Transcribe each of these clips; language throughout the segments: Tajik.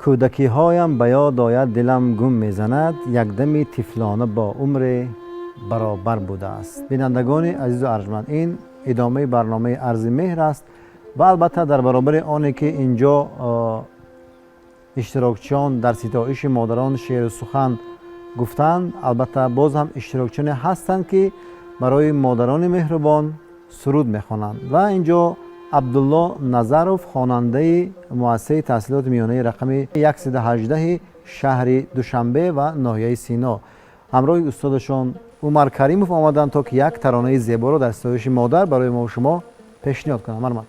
Кӯдакиҳоям ба ёд ояд, дилам гум мезанад, якдами тифлона бо умре баробар будааст. Бинандагони азизу арҷманд, ин идомаи барномаи Арзи меҳр аст ва албатта дар баробари оне ки инҷо иштирокчиён дар ситоиши модарон шеъру сухан гуфтанд, албатта боз ҳам иштирокчиёне ҳастанд, ки барои модарони меҳрубон суруд мехонанд. Ва инҷо Абдулло Назаров, хонандаи муассисаи таҳсилоти миёнаи рақами 118 шаҳри Душанбе ва ноҳияи Сино, ҳамроҳи устодашон Умар Каримов омаданд, то ки як таронаи зеборо дар ситоиши модар барои мо шумо пешниҳод кунанд. Марҳамат.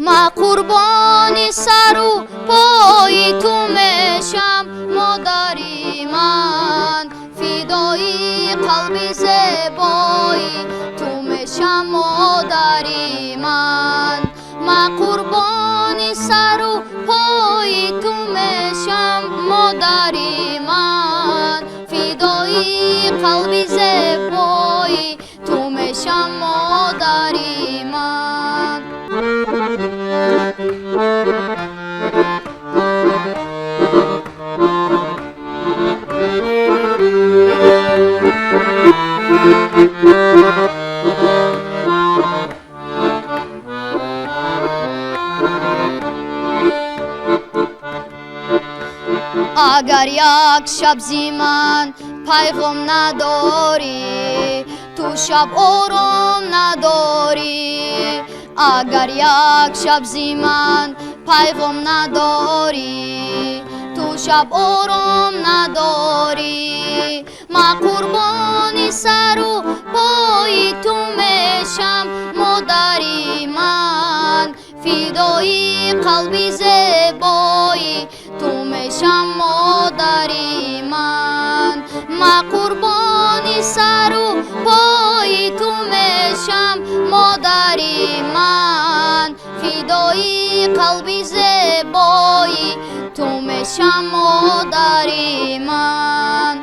Ма қурбони сару пои ту мешам, модари ман, фидои қалби зебои ту мешам, модари ман. Ма қурбони сару пои ту мешам, модари ман, фидои қалби зебои ту мешам, модари ман. Агар як шаб зи ман пайғом надорӣ, ту шаб ором надорӣ. Агар як шаб зи ман пайғом надорӣ, ту шаб ором надорӣ. Ма қурбони сару пои ту мешам, модари ман, фидои қалби зебои ту мешам, модари ман. Ма қурбони сару пои ту мешам, модари ман, фидои қалби зебои ту мешам, модари ман.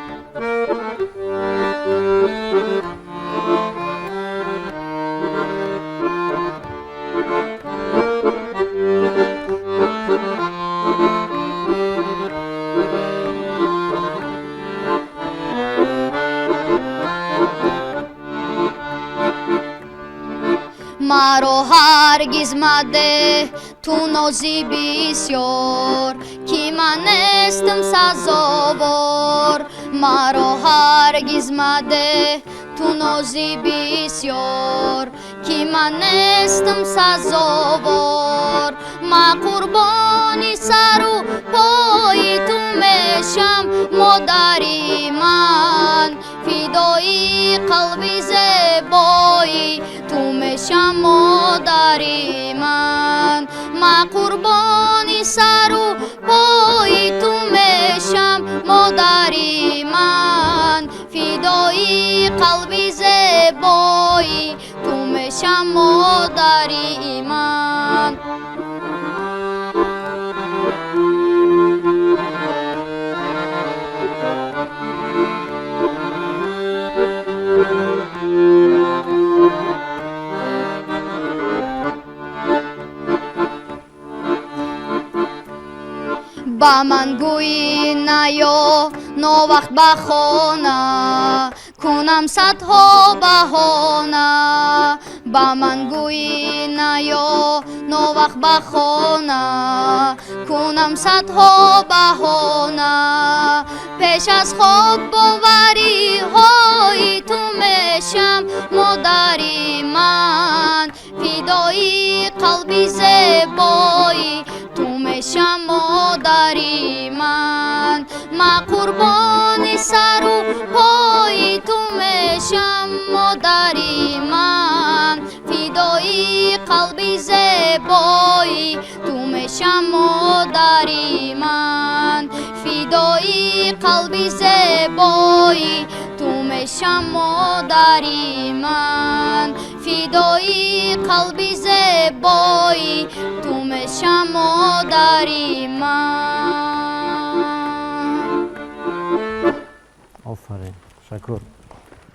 Маро ҳаргиз мадеҳ ту нози бисёр, ки ман нестам сазовор. Маро ҳаргиз мадеҳ ту нози бисёр, ки ман нестам сазовор. Ма қурбони сару пои ту мешам, модари ман, фидои қалби зебои ту мешам, модари ман. Ма қурбони сару пои ту мешам, модари ман, фидои қалби зебои ту мешам, модари ман. Ба ман гӯӣ наё новақт ба хона, кунам садҳо баҳона. Ба ман гӯӣ наё новақт ба хона, кунам садҳо баҳона. Пеш аз хоб бовариҳои ту мешам, модари ман, фидои қалби зебои ту мешам, модари ман. Ма қурбони сару пои ту мешам, модари ман, фидои қалби зебои ту мешам, модари ман, фидои қалби зебои ту мешам, модари ман. Фидои қалби зебои ту мешам, модари ман. Офарин, ташаккур.